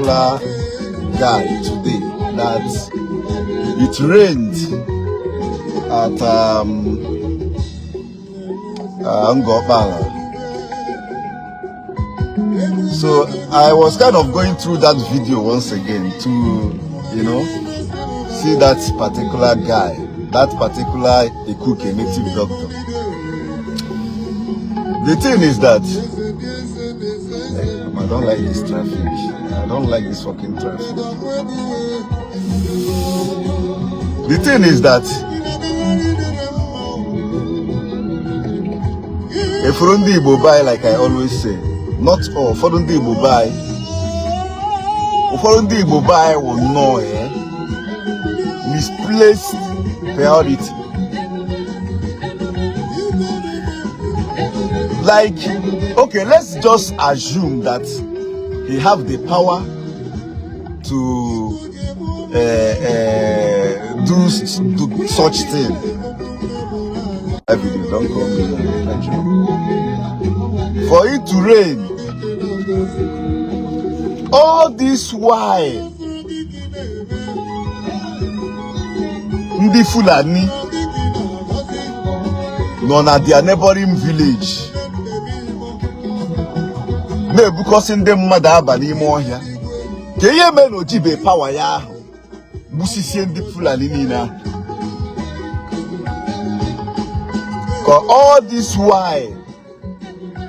particular guy today that it rained at Ngor Okpala. So I was kind of going through that video once again to, see that particular guy, that particular Ekuke native doctor. The thing is that I don't like this traffic. I don't like this fucking traffic. The thing is that ụfọdụ ndị Igbo be anyị, like I always say, not all, ụfọdụ ndị Igbo be anyị, ụfọdụ ndị Igbo be anyị wụ nnọọ misplaced priority. Like, okay, let's just assume that he have the power to do such thing. That video, don't call me now. For it to rain, all this while, ndị Fulani nọ na their neighboring village na-ebukọsị ndị mmadụ aba n'ime ọhịa ka ihe mee na o jibe power ya ahụ gbusisie ndị Fulani niile ahụ ka all this while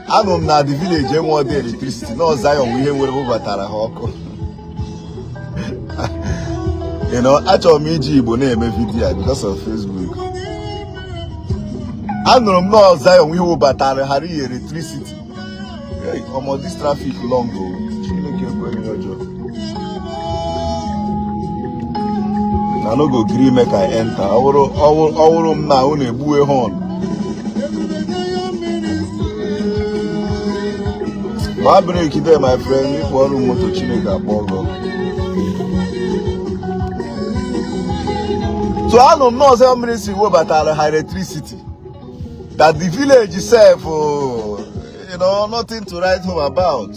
anụ m na the village enwe ọdị electricity na Zion ihe nwere bubatara ha ọkụ. Achọrọ m iji Igbo na-eme video because of Facebook. Anụrụ m na Zion ihe webatara ghara ihe electricity. Hey, omo, this traffic long o. Chineke ekwe ọjọọ. Na no go gree make I enter. Ọ wụrụ m na unu egbuwe horn. Gbaa brake there, my friend. Ịkpọ ọrụ moto Chineke akpọ ọgọ. So anụ m na Zion ministry webatara ha electricity. That the village itself, oh, nothing to write home about.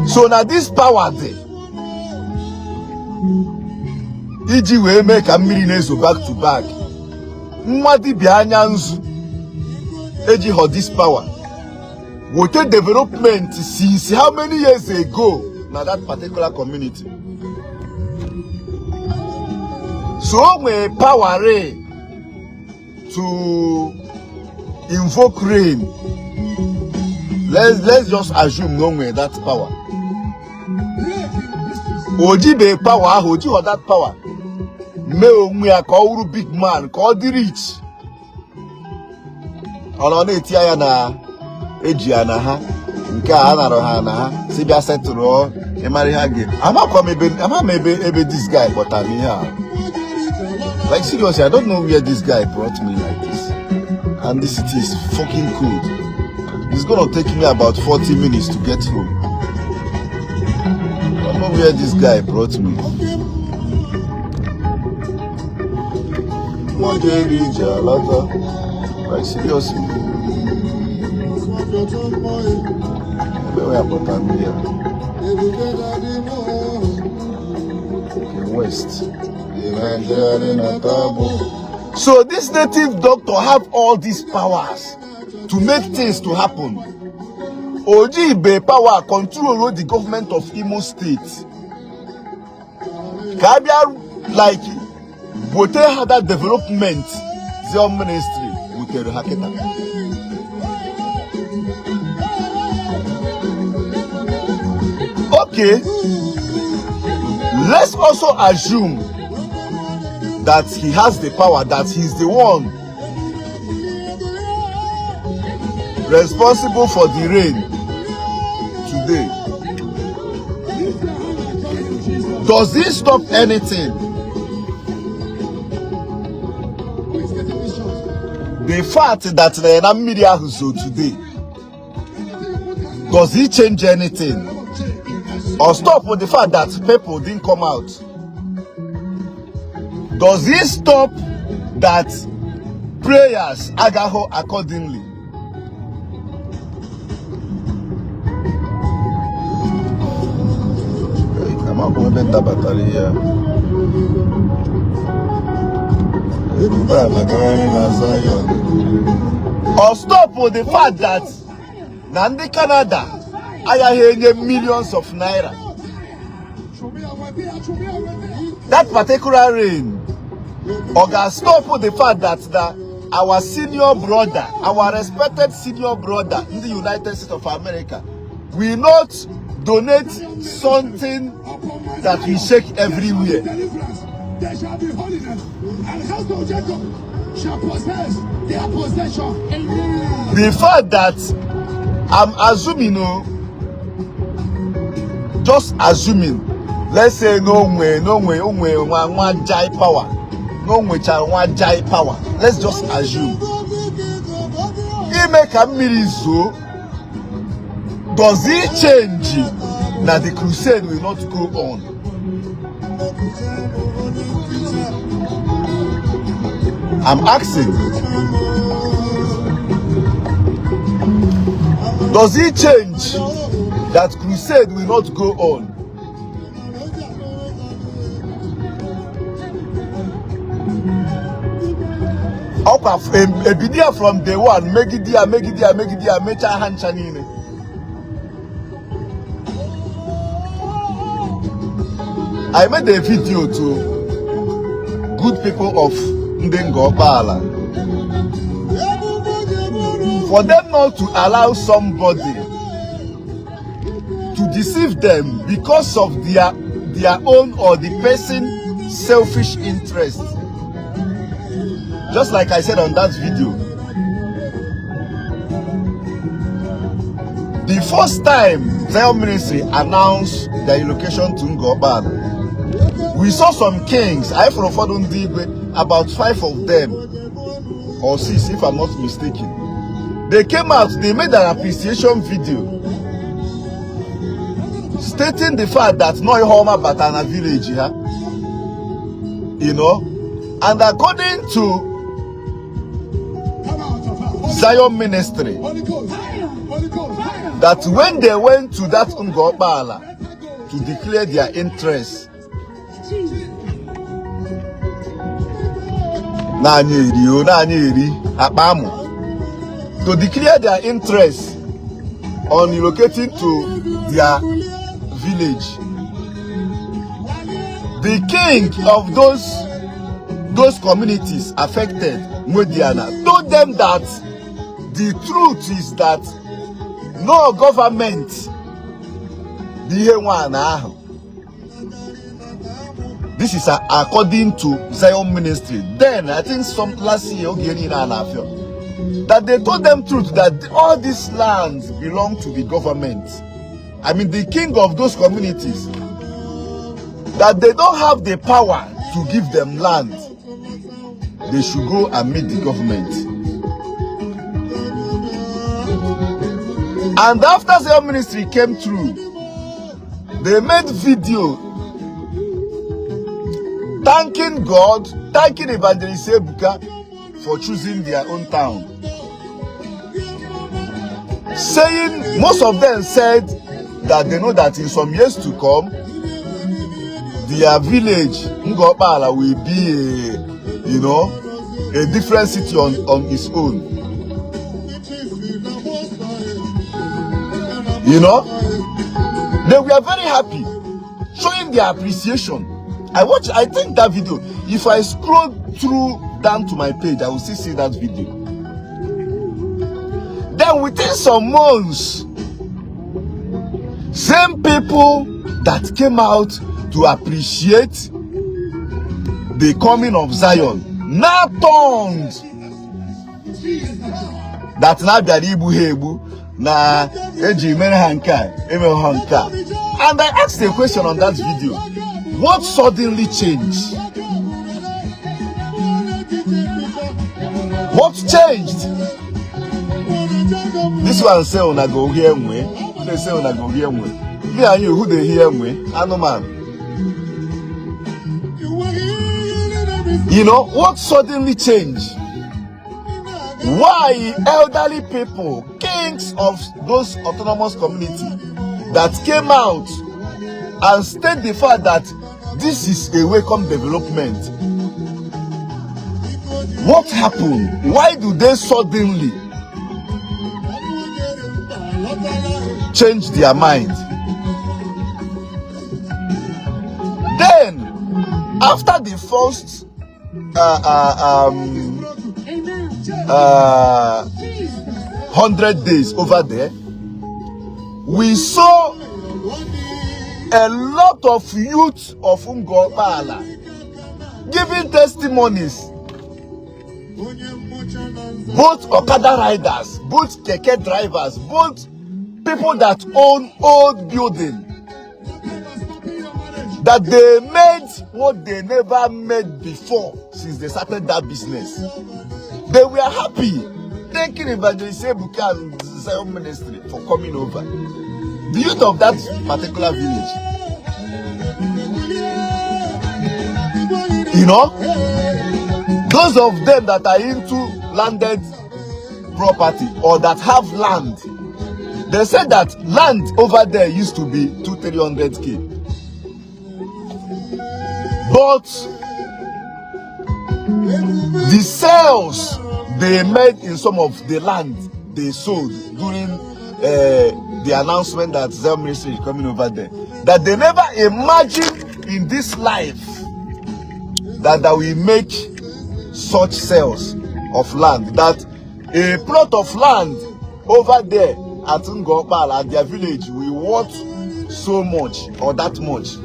So now this power dị iji wee mee ka mmiri na-ezo back to back. Nwa dibịa anya nzu ejighọ this power wote development since how many years ago na that particular community. So o nwee power rain to invoke rain. Let's just assume na o nwee that power. O jibe power ahụ, o jighọ that power mee onwe ya ka ọ wụrụ big man, ka ọ dị rich. Ọ nọ na-eti ya na eji ya na ha nke a nara ha na ha si bịa setụrụ ịmara ihe a ga amakwa m ebe ama m ebe ebe this guy kpọtara m ihe a. Like seriously, I don't know where this guy brought me like this. And this city is fucking cold. It's gonna take me about 40 minutes to get home. I don't know where this guy brought me. Like seriously. Ebe where I brought me here. Okay, West. So this native doctor have all these powers to make things to happen. Ojibe power control the government of Imo State. Ka abịa like wote ha that development Zion ministry wutere ha kịta. Okay, let's also assume that he has the power, that he's the one responsible for the rain today. Does it stop anything? The fact that na mmiri ahụ zo today, does it change anything? Or stop with the fact that people didn't come out? Does it stop that prayers agaho accordingly? Ebe m dabatara ihe a. Ebube a na-agagharị na Zion. Ọ stop the fact that na ndị Canada agaghị enye millions of naira. That particular rain, ọ ga-stop the fact that na our senior brother, our respected senior brother in the United States of America, will not donate something that will shake everywhere? There shall be holiness, and house of Jacob shall possess their possession. The fact that I'm assuming, oh, just assuming, let's say no way, no way, no way, nwa nwa jai power, no nwecha nwa jai power. Let's just assume. Ime ka mmiri zoo, does it change na the crusade will not go on? I'm asking. Does it change that crusade will not go on? Ọkwa ebido ya from day one megide ya, megide ya, megide ya, mechaa ha ncha niile. I made a video to good people of ndị Ngor Okpala for them not to allow somebody to deceive them because of their own or the person selfish interest. Just like I said on that video, the first time Zion Ministry announced their relocation to Ngor Okpala, we saw some kings, I from ụfọdụ ndị igwe, about 5 of them or 6 if I'm not mistaken. They came out, they made an appreciation video stating the fact that no ihe ọma bata na village ha, and according to Zion Ministry, that when they went to that Ngor Okpala to declare their interest, na anya eri o, na anya eri akpa amụ, to declare their interest on relocating to their village, the king of those communities affected, Nwediana, told them that the truth is that no government bụ ihe nwe ana ahụ. This is according to Zion Ministry. Then I think some last year, oge niile a na-afịọ, that they told them truth that all these lands belong to the government. I mean the king of those communities, that they don't have the power to give them land. They should go and meet the government. And after Zion Ministry came through, they made video thanking God, thanking Evangelist Ebuka for choosing their own town. Saying, most of them said that they know that in some years to come, their village, Ngor Okpala, will be a different city on its own. They were very happy, showing their appreciation. I think that video, if I scroll through down to my page, I will still see that video. Then within some months, same people that came out to appreciate the coming of Zion now turned that na bịara igbu ha egbu, na eji mere ha nke a, emere ha nke a. And I asked a question on that video: what suddenly changed? What changed? This one say una go hear nwe. They say una go hear nwe. Me and you, who dey hear nwe? Anụmanụ. What suddenly changed? Why elderly people, kings of those autonomous community that came out and state the fact that this is a welcome development, what happened? Why do they suddenly change their mind? Then, after the first 100 days over there, we saw a lot of youth of Ngor Okpala giving testimonies, both Okada riders, both keke drivers, both people that own old building, that they made what they never made before since they started that business. They were happy, thanking Evangelist Ebuka and Zion Ministry for coming over. The youth of that particular village. Those of them that are into landed property or that have land, they said that land over there used to be 200-300K. But the sales they made in some of the land they sold during the announcement that Zion Ministry is coming over there, that they never imagined in this life that we make such sales of land, that a plot of land over there at Ngor Okpala, at their village, will worth so much or that much.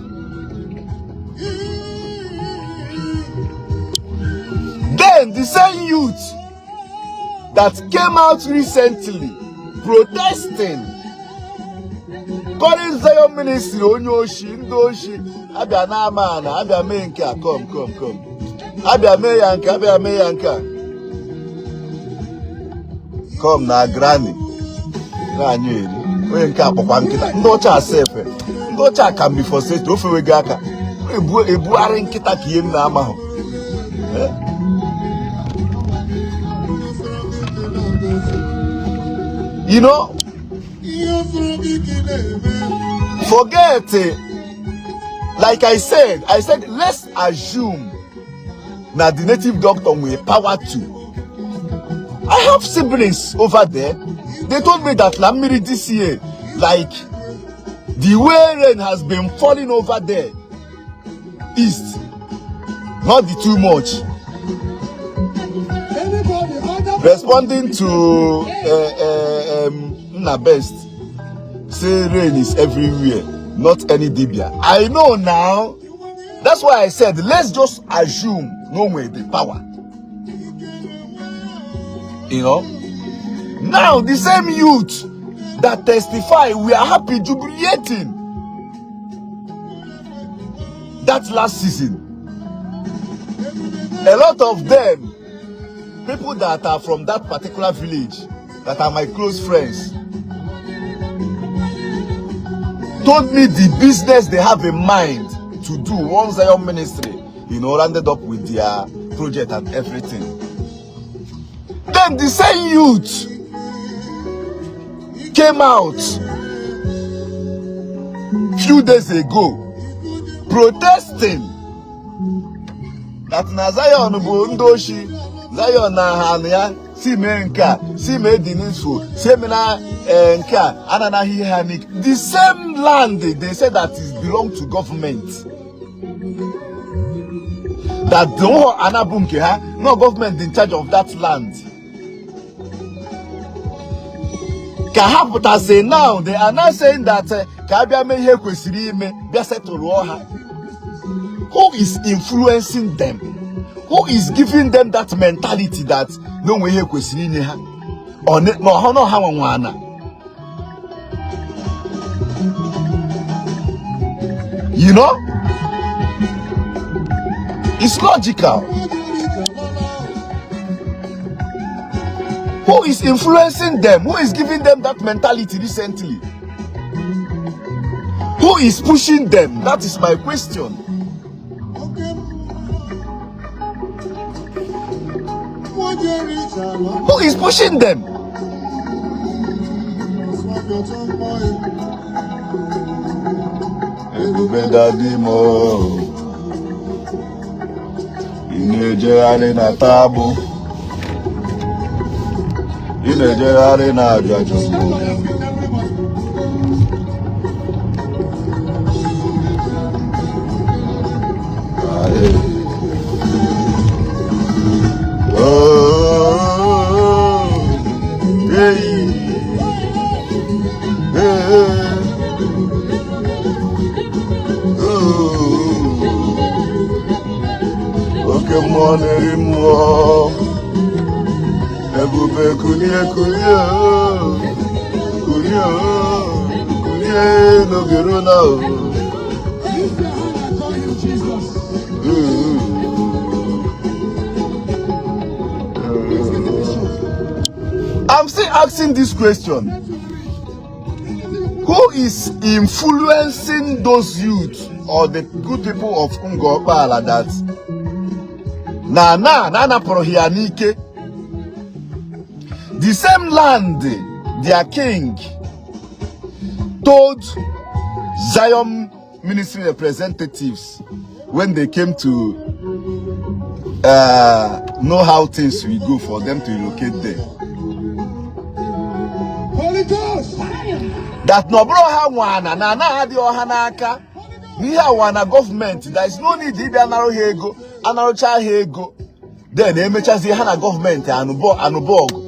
Then the same youth that came out recently protesting, calling Zion Ministry onye oshi, ndị oshi, abịa n'ama ana, abịa mee nke a, come, come, come, abịa mee ya nke, abịa mee ya nke a, come na granny na-anyụ eri onye nke akpọkwa nkịta. Ndị ọcha asa efe, ndị ọcha can be frustrated, o fewego aka ebugharị nkịta ka ihe m na-amahụ. Eh? Forget it. Like I said, let's assume now the native doctor will power to. I have siblings over there. They told me that na mmiri this year, like the way rain has been falling over there, east, not the too much. Responding to Nna Best, say rain is everywhere, not any dibia. I know now. That's why I said let's just assume no way the power. Now the same youth that testify, we are happy jubilating that last season. A lot of them, people that are from that particular village, that are my close friends, told me the business they have in mind to do one Zion Ministry, rounded up with their project and everything. Then the same youth came out few days ago protesting that na Zion bụ ndị oshi, Zion na ha na ya si mee nke a, si mee the needful, si emena nke a, ananaghị ihe ha n'ike. The same land they say that is belong to government, that the whole anabu nke ha, no government in charge of that land. Ka ha pụtasị now, they are now saying that ka abịa mee ihe kwesịrị ime, bịa setụlụọ ha. Who is influencing them? Who is giving them that mentality that no nwe ihe kwesịrị inye ha? Ọ na ọha na ọha nwanwe ana? It's logical. Who is influencing them? Who is giving them that mentality recently? Who is pushing them? That is my question. Who is pushing them? Ebube daddy m o. Ị na-ejegharị na taabụ. Ị na-ejegharị na ajajụ. Stand on your feet, everybody. Aye. Oh, hey, hey, oh. Oke mmụọ na-eri mmụọ. Ebube kunie, kunie, kunie, kunie n'oge ruo na o. Lift your hand and call him Jesus. Please get a bishop. I'm still asking this question. Who is influencing those youths or the good people of Ngor Okpala that na anapụrụ ha ya n'ike? The same land their king told Zion ministry representatives when they came to know how things will go for them to relocate there. Holy Ghost. That na ọ bụrụ ha nwe ana na ana ha dị ọha n'aka n'ihe awa na gọọmenti, there is no need ịbịa narụ ha ego, anarụcha ha ego, then emechazie ha na gọọmenti anụbọ anụbọ ọgụ,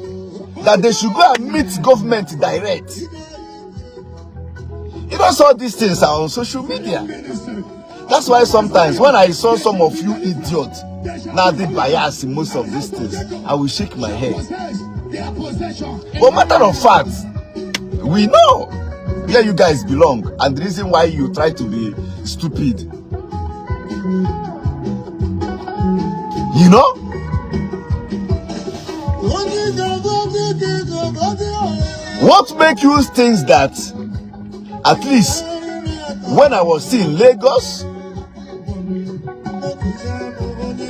that they should go and meet government direct. You know, all these things are on social media. Ministry. That's why sometimes when I saw some of you idiots now the bias in most of these things, I will shake my head. Possess their possession. But matter of fact, we know where you guys belong and the reason why you try to be stupid. You know? What make you think that at least when I was still in Lagos,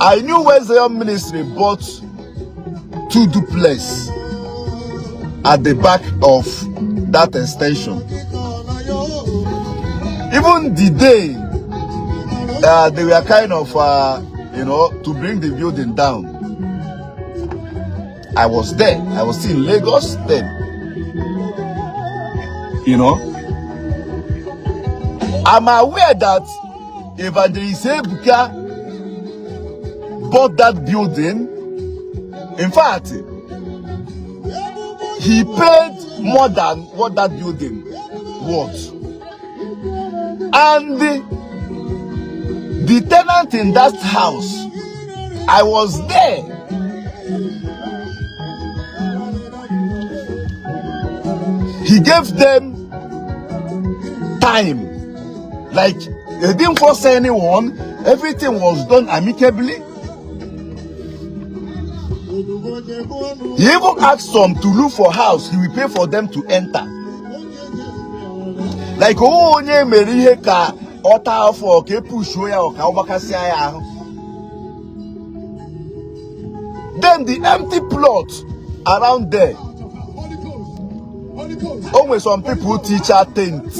I knew where Zion Ministry bought two duplex at the back of that extension. Even the day they were kind of, to bring the building down, I was there. I was still in Lagos then. I'm aware that Evangelist Ebuka bought that building. In fact, he paid more than what that building was. And the tenant in that house, I was there. He gave them time. Like, they didn't force anyone. Everything was done amicably. He even asked some to look for house. He will pay for them to enter. Like, oh, onye mere ihe ka ọ taa afọ ka e pushuo ya ka ọ gbakasịa ya ahụ. Then the empty plot around there, Holy Ghost. Holy Ghost. o nwere some people ticha tent.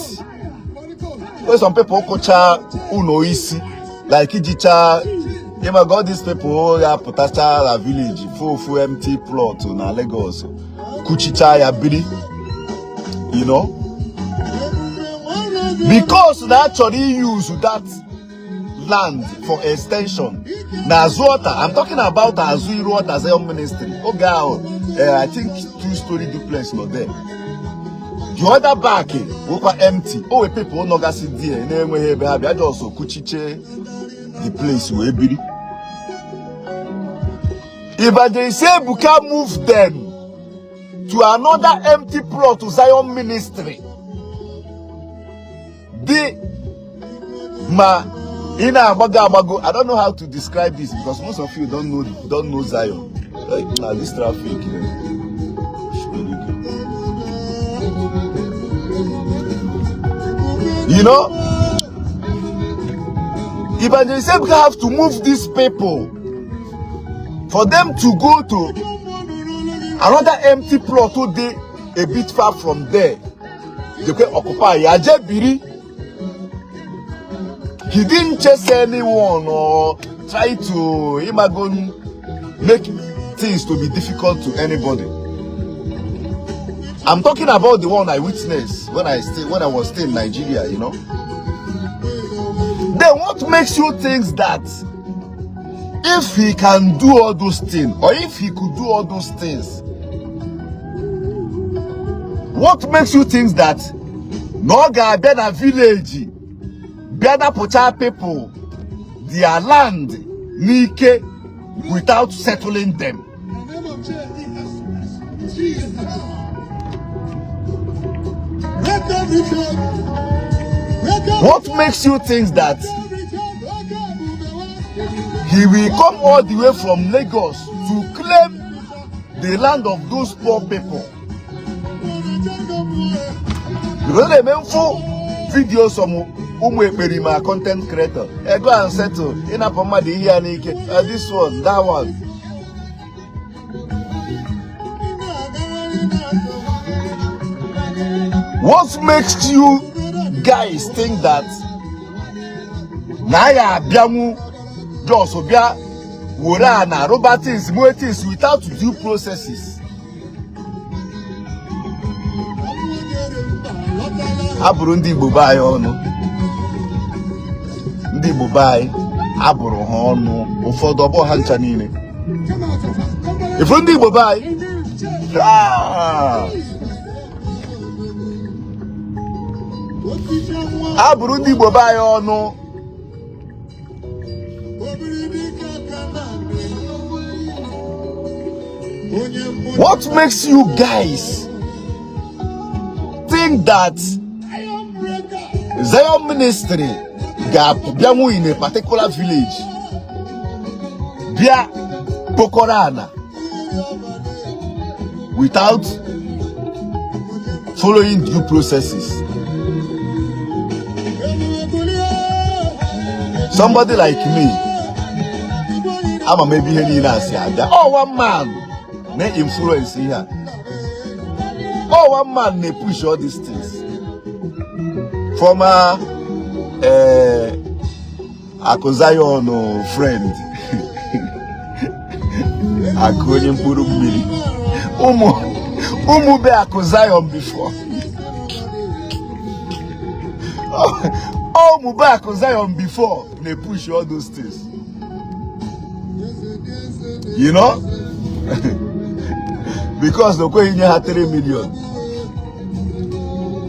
Holy Ghost. Nwere some people kụcha ụlọ isi like ijicha ịmaga all these people ya pụtacha na village fụ ofu empty plot na Lagos, kuchicha ya biri, because na achọrọ use that land for extension na azụ ọta. I'm talking about azụ iru ọta Zion Ministry oge ahụ. I think two-story duplex nọ there. The other back nwekwa empty. O wee people nọgasị there na-enweghị ebe ha bịa just kuchiche the place wee biri. Evangelist Ebuka moved them to another empty plot to Zion Ministry dị ma ị na-agbago agbago. I don't know how to describe this because most of you don't know Zion. Like, na this traffic, eh. Evangelist Ebuka have to move these people for them to go to another empty plot to dey a bit far from there. They can occupy ya je biri. He didn't chase anyone or try to imago make things to be difficult to anybody. I'm talking about the one I witnessed when I was still in Nigeria. Then what makes you think that if he can do all those things, or if he could do all those things, what makes you think that na ọ ga-abịa na village bịa napụcha people their land n'ike without settling them? The name of Jesus. Jesus. Break every chain. Break every What makes you think that chain. Break every he will come all the way from Lagos to claim the land of those poor people? Because na-eme mfụ video some ụmụ ekperima content creator, go and settle, ịnapụ mmadụ ihe ya n'ike, this one, that one. What makes you guys think that na ya abịanwu just bịa were ana rụba things, move things without due processes? Abụrụ ndị Igbo be anyị ọnụ, ndị Igbo be anyị abụrụ ha ọnụ, ụfọdụ ọbọ ha ncha niile. Come out of her. Come back. Ifuru ndị Igbo be anyị, ah! Abụrụ ndị Igbo be anyị ọnụ. What makes you guys think that Zion Ministry ga-abịanwu in a particular village bịa kpokọrọ ana without following due processes? Somebody like me, ama m ebe ihe niile a si abịa. Oh, one man na-influence ihe a. Oh, one man na-push all these things. Former Akụ Zion friend, Akụ onye mkpụrụ mmiri, ụmụ be Akụ Zion before, ụmụ be Akụ Zion before na-push all those things because na o kweghị nye ha 3 million.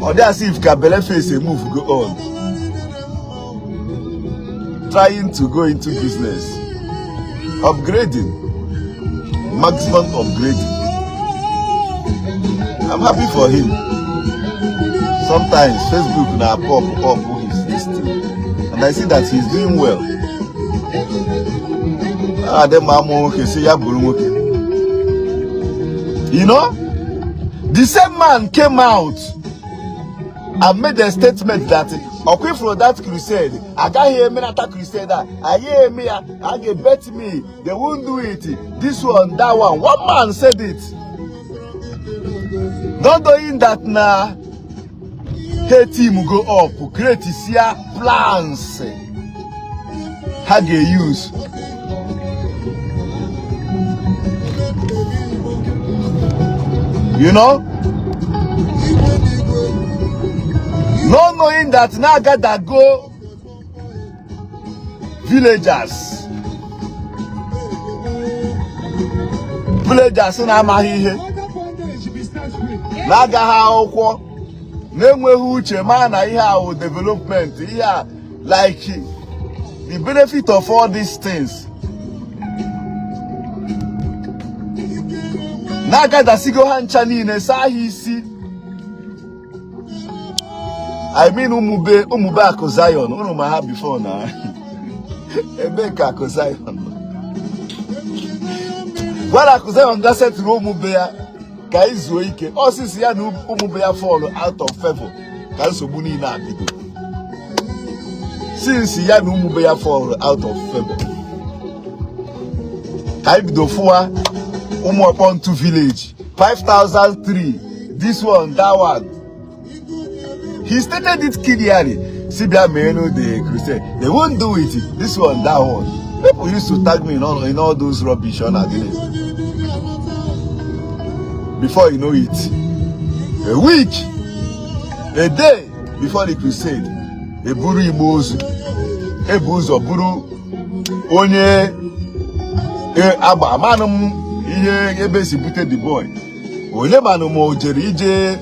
Ọ dị as if ka belle face move go on trying to go into business, upgrading, maximum upgrading. I'm happy for him. Sometimes Facebook na pop up his this thing and I see that he's doing well. Adị mma amụ nwoke si ya bụrụ nwoke. The same man came out and made a statement that ọkwa ifuru that crusade agaghị emenata, crusade a agaghị eme ya, a ga-bet me they won't do it, this one, that one. One man said it, not knowing that na hey team go up create sia plans ha ga-use. Not knowing that na agadago villagers na-amaghị ihe, na-agaghị akwụkwọ, na-enweghị uche, ma na ihe ahụ development ihe a, like the benefit of all these things, na-agadasigo ha ncha niile, saa ha isi. I mean, ụmụbe Akụ Zion, unu ma ha before na ebe ka Akụ Zion nọ. Gwara Akụ Zion ga setụrụ ụmụbe ya ka izuo ike osisi ya na ụmụbe ya fall out of favor ka nsogbu niile a bido. Since ya na ụmụbe ya fall out of favor ka anyị bido fụwa ụmụ ọkpọntu village 5003, this one, that one. He stated it clearly. Si bịa meenu the crusade, they won't do it. This one, that one, people used to tag me in all those rubbish. Ọ na-adị before you know it, a week, a day before the crusade, eburu igbe ozu, ebu ụzọ buru onye agba. Amanụ m ihe ebe si bute the boy. Onye manụ ma o jere ije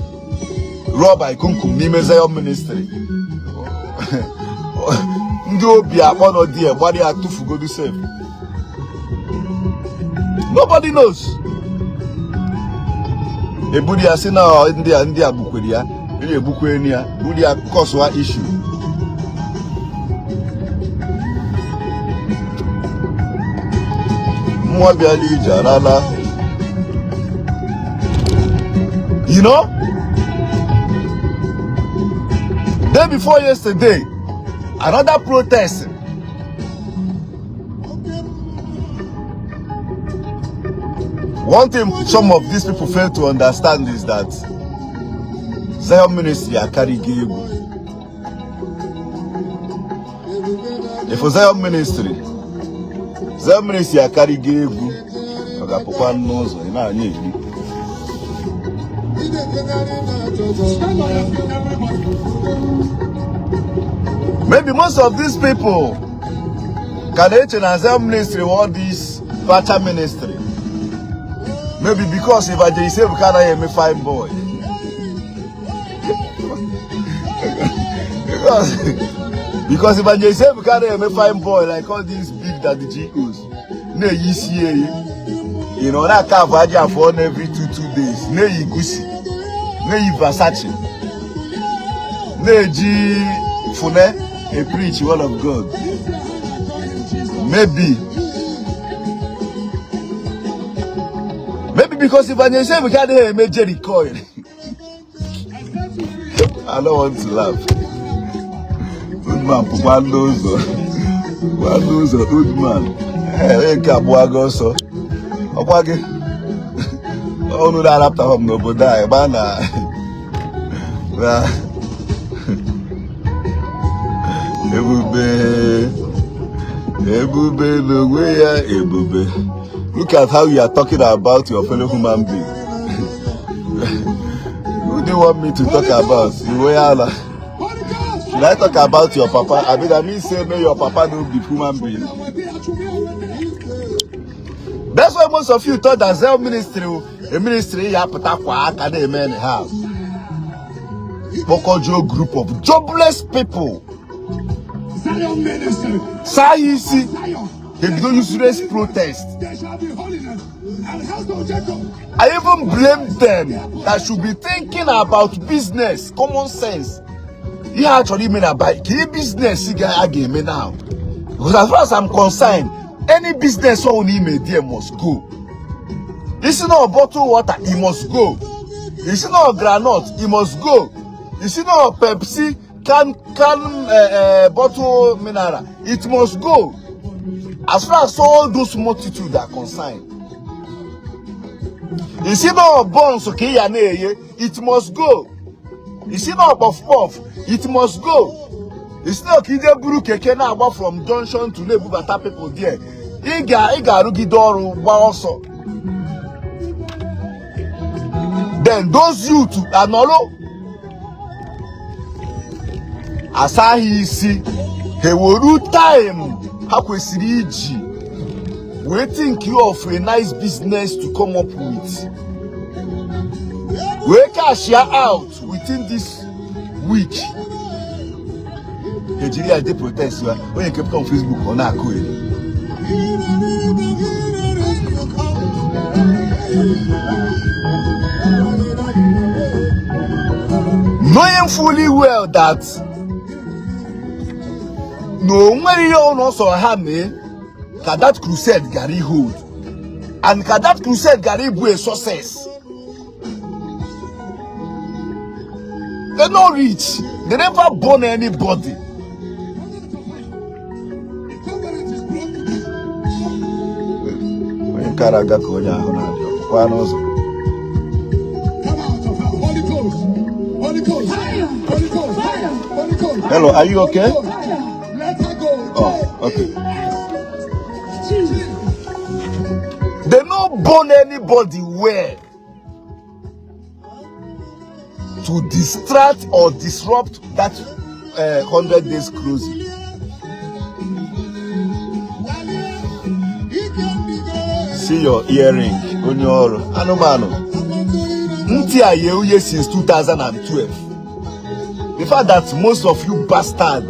rọba ikumkum n'ime Zion Ministry. Ndị obi akpọ nọ di ya gbara ya tụfugodu sef. Nobody knows. Eburu ya si na ndị a gbukwere ya, ndị egbukwere ya, buru ya cause issue. Mmụọ bịala ije alala. Day before yesterday, another protest. One thing some of these people fail to understand is that Zion Ministry akarịgo egwu. If Zion Ministry akarịgo egwu, ọ ga-apụkwa n'ụzọ ị na-anya eri. Stand on your feet, everybody. Maybe most of these people ka na-eche na Zion Ministry, all this Pacha ministry. Maybe because Evangelist Ebuka anaghị eme fine boy. Because Evangelist Ebuka anaghị eme fine boy like all these big daddy GOs. Na-eyi isi eyi. Na-aka afọ aja afọ ọnụ every 2 2 days. Na-eyi Gucci. Na-eyi Versace. Na-eji fune a preach word of God. Maybe because Evangelist Ebuka adịghị eme Jerry coil. I don't want to laugh. Old man pụkwa n'ụzọ. Pụkwa n'ụzọ, old man. Ee, onye nke abụọ gị ọsọ. Ọkwa gị. Ọnụ na-arapụta m n'obodo a ebe a na ebube ebube n'onwe ya ebube. Look at how you are talking about your fellow human being. Who do you want me to talk about? Iwe ala. Holy Ghost! Should I talk about your papa? I mean, I mean, say may your papa no be human being. That's why most of you thought that Zion Ministry, a ministry ya pụta kwa aka na-eme anyhow. Kpọkọjuo group of jobless people. Zion Ministry. Saa ya isi. Zion. Ebido useless protest. There shall be holiness. And house of Jacob. I even blame them that should be thinking about business, common sense. Ihe a chọrọ ime na ka ihe business ga a ga-eme now. Because as far as I'm concerned, any business ọ n'ime there must go. Isi na bottled water, it must go. Isi na groundnut, it must go. Isi na Pepsi can bottle mineral, it must go. As far as all those multitude are concerned. Isi na buns ka ị ya na-eye, it must go. Isi na puff puff, it must go. Isi na ka ije buru keke na-agba from junction to na-ebubata people there. Ị ga-arụgide ọrụ gbaa ọsọ. Then those youth anọrọ asaghị isi, ha eweru time ha kwesịrị iji wee think of a nice business to come up with, wee cash ya out within this week, ha ejiri ya je protest ya. Onye nke pụta on Facebook, ọ na-akụ eri. Knowing fully well that na o nwere ihe ọnụ ọsọ ha mee ka that crusade gara hold and ka that crusade gara ịbụ a success. They no reach, they never born anybody. The covenant is broken. Onye nke ara aga ka onye ahụ na-adị ọpụkwa n'ụzọ. Come out of her. Holy Ghost. Holy Ghost. Holy Ghost. Holy Ghost. Hello, are you okay? Let her go. Oh, okay. They no born anybody well to distract or disrupt that 100 days cruising. See your earring, onye ọrụ anụmanụ. Ntị a ye uye since 2012. The fact that most of you bastard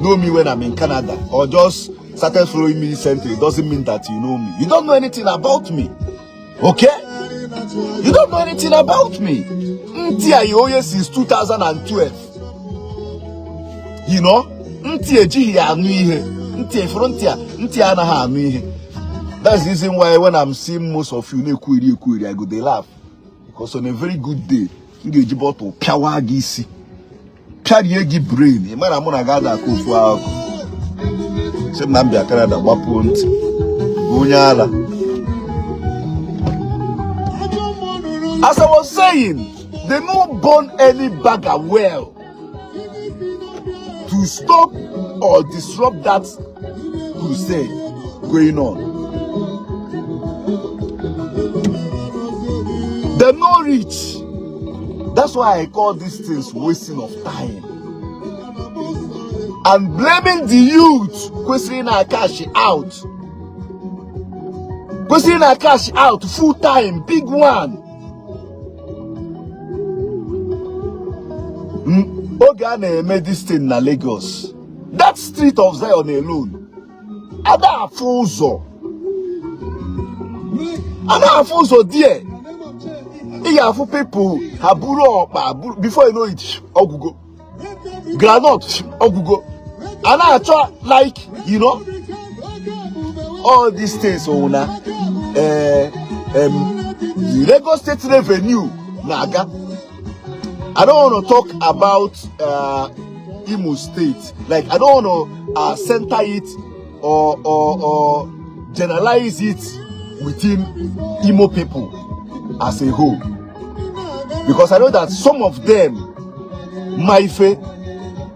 know me when I'm in Canada or just started following me recently doesn't mean that you know me. You don't know anything about me. Okay? You don't know anything about me. Ntị a ye oye since 2012. You know? Ntị ejighị ya anụ ihe. Ntị efuru ntị a, ntị anaghị anụ ihe. That's the reason why when I'm seeing most of you na-ekwu iri ekwu iri, I go dey laugh. Because on a very good day, m ga-eji bottle pịawa gị isi. Pịarie gị brain. Ị mara mụ na gị ada akụ ofu akụ. Sị m na m bịa Canada gbapuo ntị. Bụ onye ara. As I was saying, they no born any bagger well to stop or disrupt that crusade going on. They no reach. That's why I call these things wasting of time. And blaming the youth kwesịrị na cash out. Kwesịrị na cash out full time, big one. Oge a na-eme this thing na Lagos, that street of Zion alone, ada afụ ụzọ. Ada afụ ụzọ there. Ị ga-afụ people ha buru ọkpa before you know it, ọgwụgo. Groundnut, ọgwụgo. A na-achọ like, you know, all these things wụ na the Lagos State Revenue na-aga. I don't want to talk about Imo State. Like, I don't want to center it or generalize it within Imo people as a whole. Because I know that some of them, ma ife,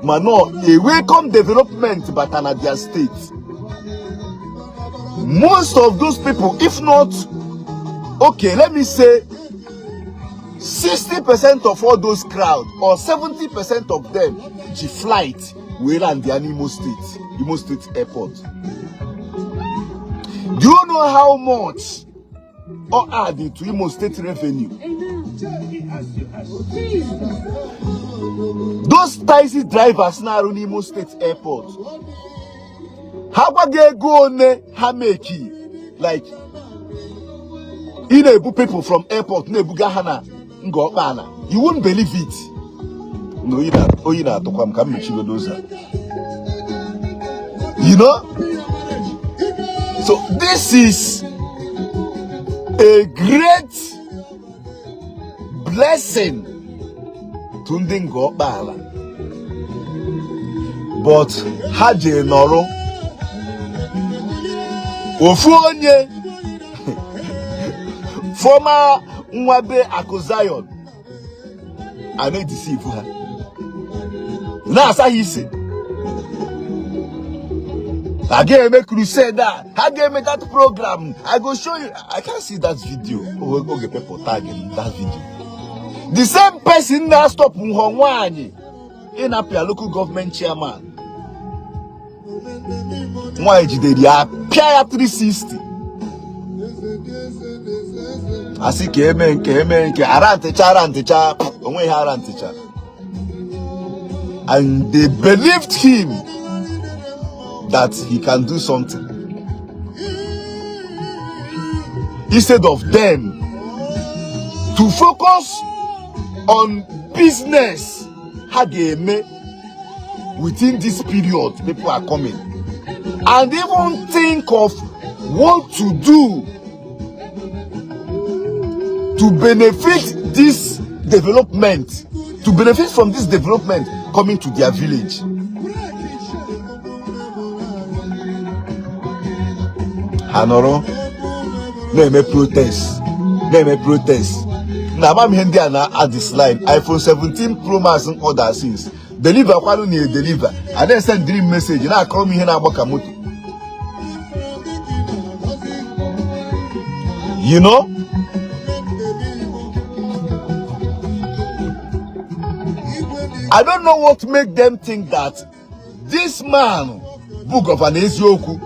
ma no, a welcome development but na their state. Most of those people, if not, okay, let me say 60% of all those crowd or 70% of them ji flight wee land ya n'Imo State, Imo State Airport. Do you know how much ọ add to Imo State revenue? Those taxi drivers na-arụ n'Imo State Airport, ha gwa gị ego one ha make, like ị na-ebu people from airport na-ebuga ha na Ngor Okpala, you won't believe it. Na oyi na-atụkwa m ka m mechigodo ụzọ. You know? So this is a great blessing to ndị Ngor Okpala. But ha jee nọrọ ofu onye former nwa be Akụ Zion a na-edeceive ha, na-asa ha isi. A ga-eme crusade a, ha ga-eme that program. I go show you. I can't see that video. Oge people tag that video. The same person na-stop nhọ nwaanyị ịnapịa local government chairman. Nwaanyị jidere ya pịa ya 360. Asị ka eme nke eme nke ara ntịcha ara ntịcha onweghị ara ntịcha. And they believed him that he can do something. Instead of them to focus on business ha ga-eme within this period people are coming, and even think of what to do to benefit this development, to benefit from this development coming to their village. Ha nọrọ na-eme protest, na-eme protest. Na ama m ihe ndị a na-add this line iPhone 17 Pro Max order since. Deliver kwanụ na edeliver a na-esendịrị m message na-akọrọ m ihe na-agba ka moto. You know? I don't know what make them think that this man bụ Governor Eziokwu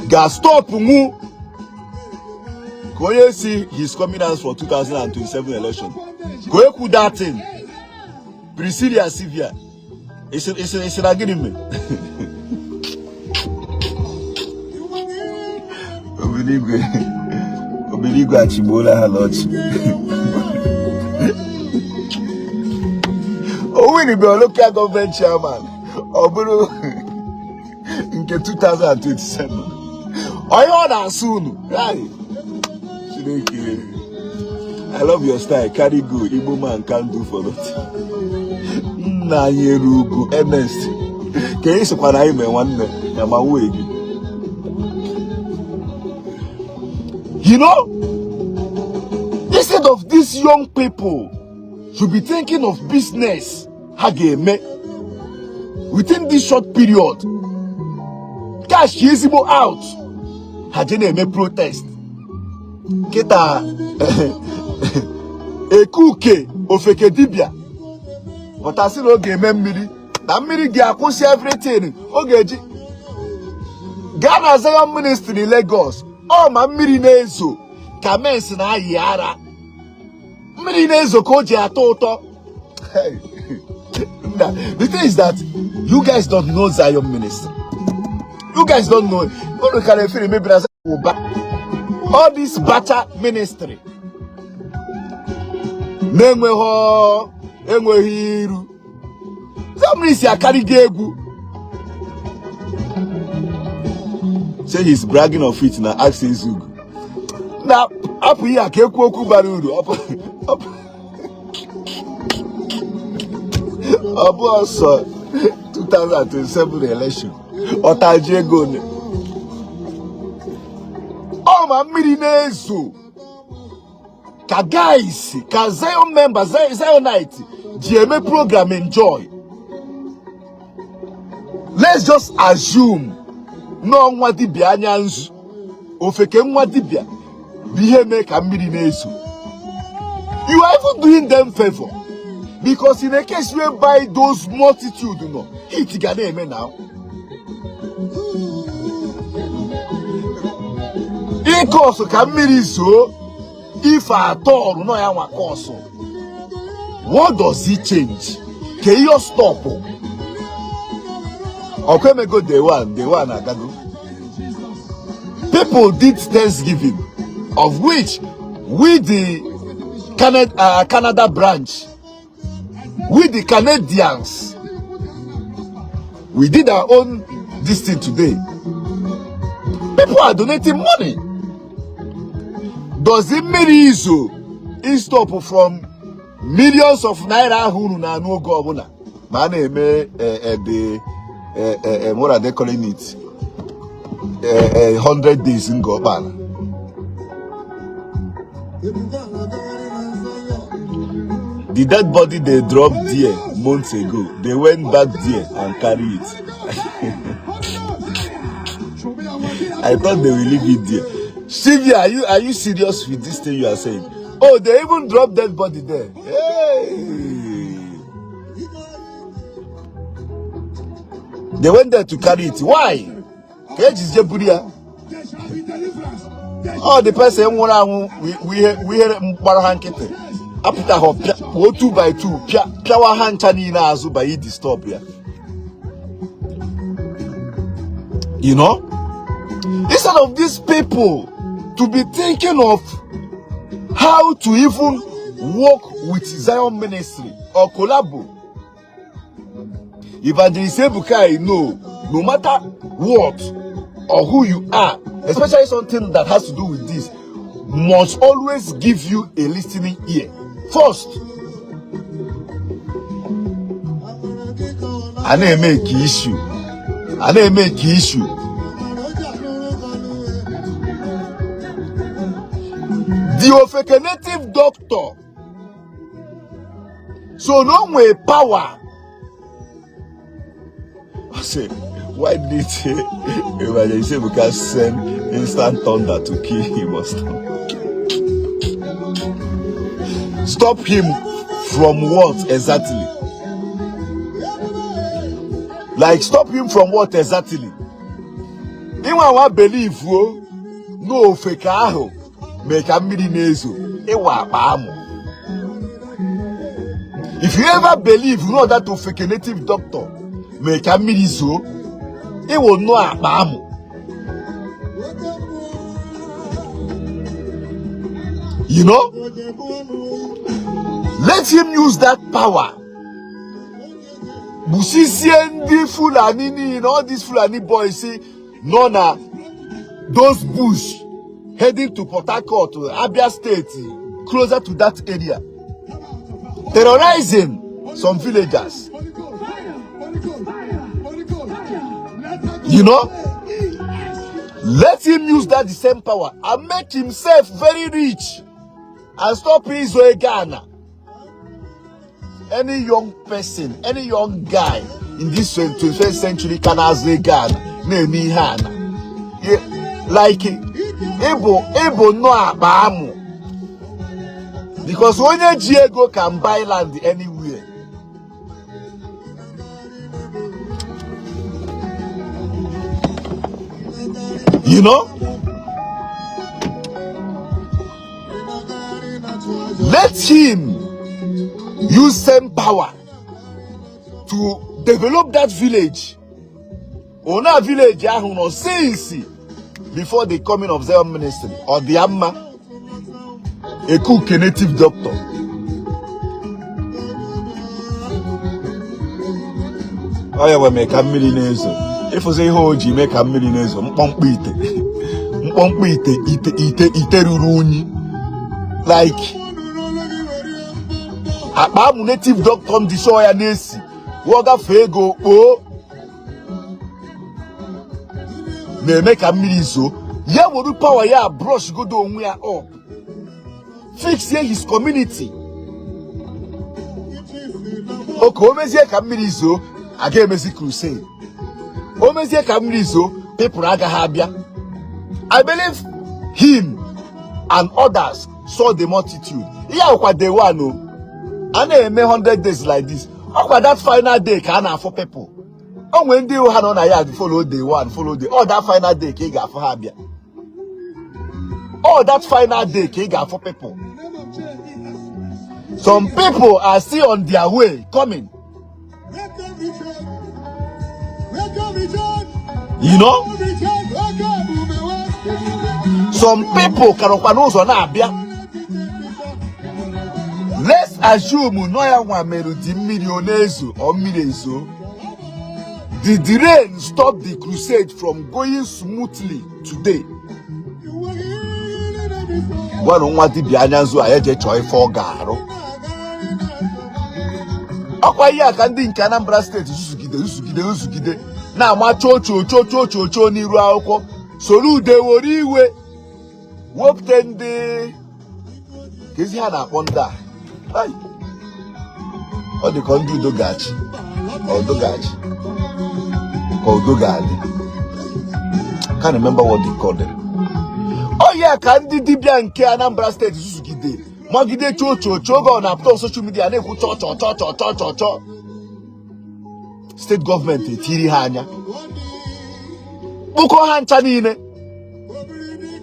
ga-stop mụ ka onye si he's coming out for 2027 election ka onye kwu that thing. Priscilla Sylvia, ị sị na gịnị mee? Obiligwe Obiligwe achịgbuola ha n'ọchị. O winibe local government chairman, ọ bụrụ nke 2027 onye ọ na-asụ unu. Chineke, I love your style. Carry go. Igbo man can't do for nothing. Nna anyị eru ugwu Ernest ka ị sịkwa na anyị mee nwanne ya ma nwee gị. You know, instead of these young people should be thinking of business ha ga-eme within this short period, cash ezigbo out, ha je na-eme protest. Kịta ekuke ofeke dibịa pụtasị na ọ ga-eme mmiri na mmiri ga-akwụsị everything. Ọ ga-eji gaa na Zion Ministry Lagos, ọ ma mmiri na-ezo ka mens na-ayị ara, mmiri na-ezo ka o ji atọ ụtọ. Nna, the thing is that you guys don't know Zion Ministry. You guys don't know. Unu ka na-efere mebiri ụba. All this bacha ministry na-enweghị enweghị iru. Zion Ministry akarịgo egwu. Say he's bragging of it na ask Ezugo. Na apụ ihe a ka ekwu okwu bara uru. Ọ bụ ọsọ 2027 election ọtaji ego ole ọ ma mmiri na-ezo ka guys ka Zion members, Zionite ji eme program enjoy. Let's just assume na nwa dibịa anya nzu ofeke nwa dibịa bụ ihe mee ka mmiri na-ezo. You are even doing them favor, because in a case whereby those multitude nọ, heat ga na-eme now. Ịkọsụ ka mmiri zoo ife atọ ọrụ nọ ya nwa kọsụ. What does it change? Ka ihe stop ọkwa emego day one, day one agago. People did Thanksgiving, of which we the Canada branch, we the Canadians, we did our own this thing today. People are donating money. Does it mmiri izo stop from millions of naira ahụ unu na-anụ oge ọbụla ma a na-eme the what are they calling it, 100 days Ngor Okpala? The dead body they dropped there months ago, they went back there and carry it. I thought they will leave it there. Sylvia, are you serious with this thing you are saying? Oh, they even dropped dead body there. Hey. They went there to carry it. Why? Ka ejizie buru ya. There shall be deliverance. There Ọ the person nwụrụ anwụ wihere mkpara ha nkịtị apụtaghị pịa pụọ two by two pịa pịawa ha ncha niile azụ by disturb ya. Instead of these people to be thinking of how to even work with Zion Ministry or collabo, Evangelist Ebuka, I know, no matter what or who you are, especially something that has to do with this, must always give you a listening ear. First, a na-eme ka issue, a na-eme ka issue. The ofeke native doctor, so no nwee power. Ọ sị, why did Evangelist Ebuka send instant thunder to kill him or stop? Stop him from what exactly? Like stop him from what exactly? Ị nwa anwa believe o na ofeke ahụ mee ka mmiri na-ezo ị wụ akpa amụ. If you ever believe na that ofeke native doctor mee ka mmiri zoo, ị wụ nnọọ akpa amụ. You know? Let him use that power. Gbusisie ndị Fulani niile, all these Fulani boys nọ na those bush heading to Port Harcourt, Abia State, closer to that area, terrorizing some villagers. You know? Let him use that the same power and make himself very rich and stop izo ego ana. Any young person, any young guy in this 21st century ka na-azọ ego ana na-eme ihe ana like ị bụ nnọọ akpa amụ because onye ji ego can buy land anywhere. You know? Let him use same power to develop that village. Ona village ahụ nọ since before the coming of Zion ministry. Ọ dị ya mma. Ekuke native doctor. Ọ ya wee mee ka mmiri na-ezo. Ị fụzi ihe o ji mee ka mmiri na-ezo mkpọmkpọ ite. Mkpọmkpọ ite ite ite ite ruru unyi. Like akpa amụ native doctor ndị show ya na-esi wụọ gafee ego kpoo na-eme ka mmiri zoo ya were power ya brush godo onwe ya up fix his community okay o mezie ka mmiri zoo a ga-emezi crusade o mezie ka mmiri zoo people agaghị abịa I believe him and others saw the multitude ihe akwa day one o a na-eme 100 days like this ọkwa that final day ka a na-afụ people o nwere ndị ha nọ na ya follow day one follow day all that final day ka ị ga-afụ ha abịa all that final day ka ị ga-afụ people some people are still on their way coming you know some people ka nọkwa n'ụzọ na-abịa let's assume na ọ ya nwa mere di mmiri ọ na-ezo ọ mmiri ezo did the rain stop the crusade from going smoothly today gwanụ nwa dibịa anya nzu a eje chọọ ife ọ ga-arụ ọkwa ihe a ka ndị nke Anambra steeti zuzugide zuzugide zuzugide na-ama choo choo choo choo choo choo n'iru akwụkwọ Soludo were iwe wepụta ndị kezi ha na-akpọ ndị a ọ dị ka ndị udo ga-achị udo ga-achị ka udo ga-adị can't remember what they called them. Ọ ya ka ndị dibịa nke Anambra steeti zuzugide magide choo choo choo oge ọ na-apụta social media na-ekwu chọọ chọọ chọọ chọọ chọọ chọọ chọọ steeti gọọmenti etiri ha anya kpụkọ ha ncha niile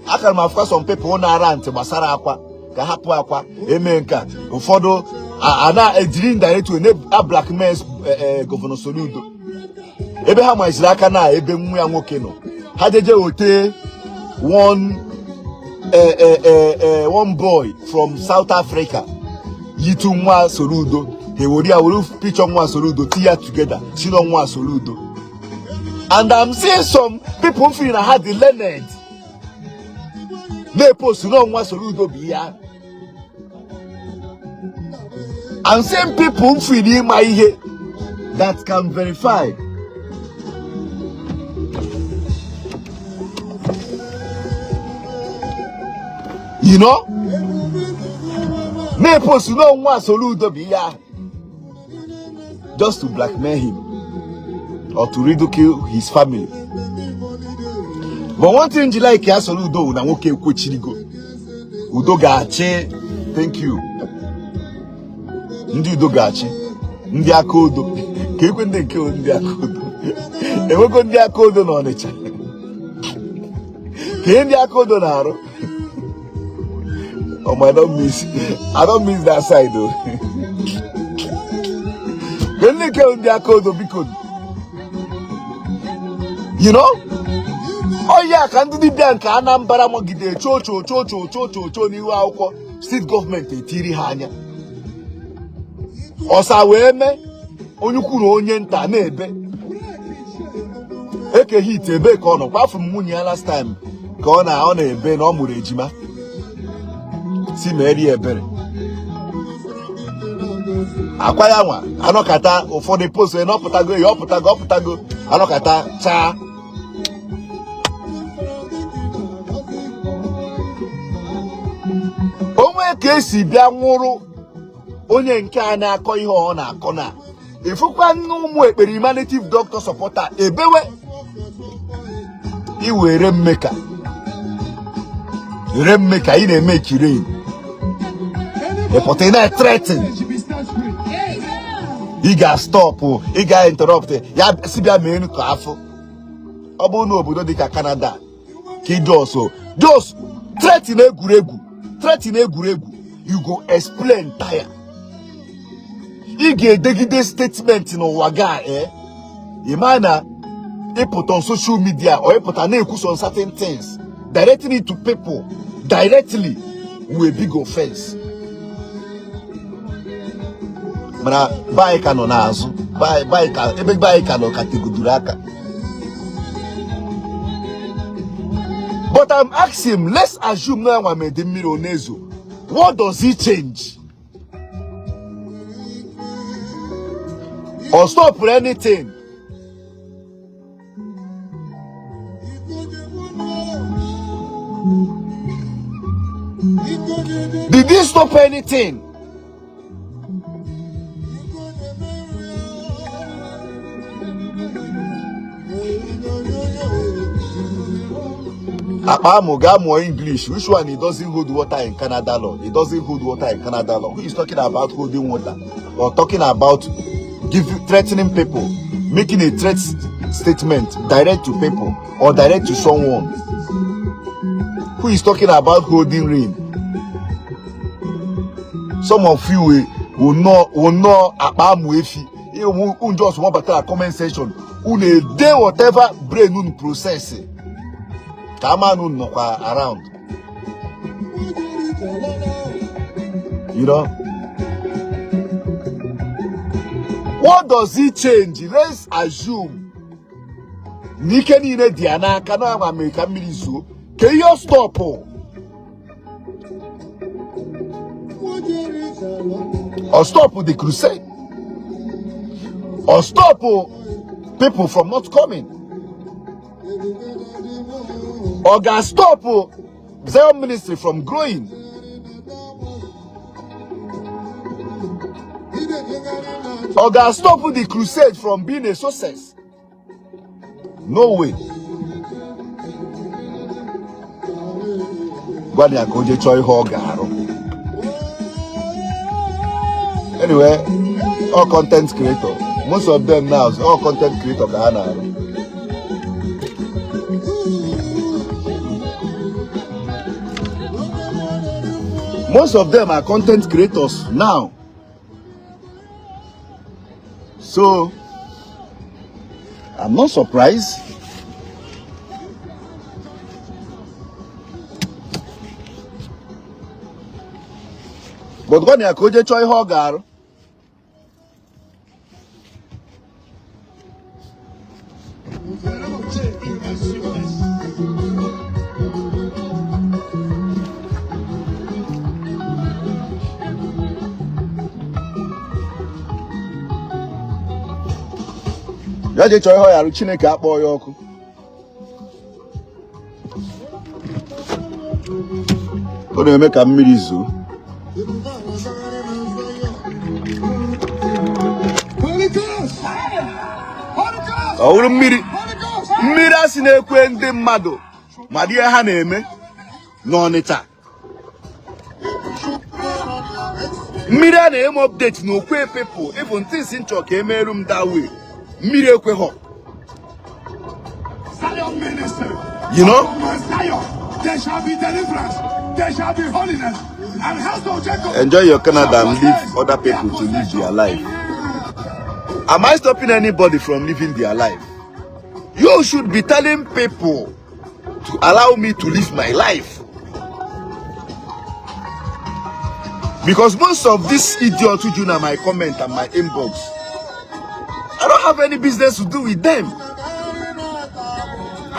akara m afụkwa some people na-ara ntị gbasara akwa ka hapụ akwa eme nke a ụfọdụ a na-ejiri indirect way na blackmail eh, eh, gọvanọ Soludo ebe ha maziri aka na ebe nwa ya nwoke nọ ha jeje wote one eh, one boy from South Africa yitu nwa Soludo ha ewere ya were picture nwa Soludo tinye ya together si na nwa Soludo and I'm seeing some people feel na ha dị learned na-epost na nwa Soludo bụ ihe ahụ and same people feel ịma ihe that can verify you know na-epost na nwa Soludo bụ ihe ahụ just to blackmail him. or to ridicule his family. But one thing ji like ya Soludo na nwoke ekwechirigo. Udo ga-achị. Thank you. Ndị udo ga-achị. Ndị aka odo. Ka ekwe ndị nke ndị aka odo. Enwego ndị aka odo n'Ọnịcha. Ka ihe ndị aka odo na-arụ. Oh, I don't miss that side though. Ka ndị nke ndị aka odo biko. You know? Ọ ya ka ndị dibịa nke Anambra magide cho cho cho cho cho cho cho n'ihu akwụkwọ steeti gọọmenti etiri ha anya. Ọsa wee mee onye ukwu na onye nta na-ebe. Eke Hit ebe ka ọ nọ kwa m nwunye ya last time ka ọ na-ebe na ọ mụrụ ejima si merie ebere akwa ya nwa anọkata ụfọdụ post na ọpụtago ya ọpụtago ọpụtago anọkata chaa. Onwe ka esi bịa nwụrụ onye nke a na-akọ ihe ọ na-akọ na ịfụkwa nne ụmụ ekperima native doctor supporter ebewe iwere mmeka ere mmeka ị na-eme kirin ịpụta ị na-threaten ị ga-stop ị ga-interrupt ya si bịa mee ka afọ ọ bụrụ na obodo dịka Canada ka ị just threaten egwuregwu threaten egwuregwu, you go explain tire. Ị ga-edegide statement n'ụwa ga ị ma na ịpụta on social media or ịpụta na-ekwu some certain things directly to people directly were big offense. Mana be anyị ka nọ n'azụ be anyị ka ebe be anyị ka nọ ka tegoduru aka. But I'm asking, let's assume na enwa mede mmiri ọ na-ezo, what does it change or stop anything? Did it stop anything? Akpa amụ gaa mụọ English. Which one? It doesn't hold water in Canada law. It doesn't hold water in Canada law. Who is talking about holding water or talking about threatening people, making a threat statement direct to people or direct to someone? Who is talking about holding rain? Some of you will know akpa amụ efi. Unu just wan batara comment section, unu ede whatever brain unu process ka ama unu nọkwa around. What does it change? Let's assume na ike niile dị ya n'aka na agwa mere ka mmiri zuo ka ihe ọ stop or stop the crusade or stop people from not coming or ga stop Zion ministry from growing or ga stop the crusade from being a success? No way. Gwa ya ka o jee chọọ ihe ọ ga-arụ. Anyway, all content creator, most of them now, all content creator ka ha na-arụ. Most of them are content creators now, so I'm not surprised. But gwa ya ka o jee chọọ ihe ọ ga-arụ. Ya jee chọọ ihe ọ ga-arụ. Chineke akpọọ ya ọkụ. Ọ na-eme ka mmiri zoo. Holy Ghost! Holy Ghost! Ọ wụrụ mmiri mmiri a sị na-ekwe ndị mmadụ mara ihe ha na-eme n'Ọnịcha. Mmiri a na-eme update na okwe people even things nchọ ka emerụ m that way. Mmiri ekweghọ. Zion ministry. You know? Upon Zion, there shall be deliverance, there shall be holiness, and house of Jacob. Enjoy your Canada shall and leave possess other their people to live possession. their life. Am I stopping anybody from living their life? You should be telling people to allow me to live my life. Because most of these idiots who do my comment and my inbox, I don't have any business to do with them.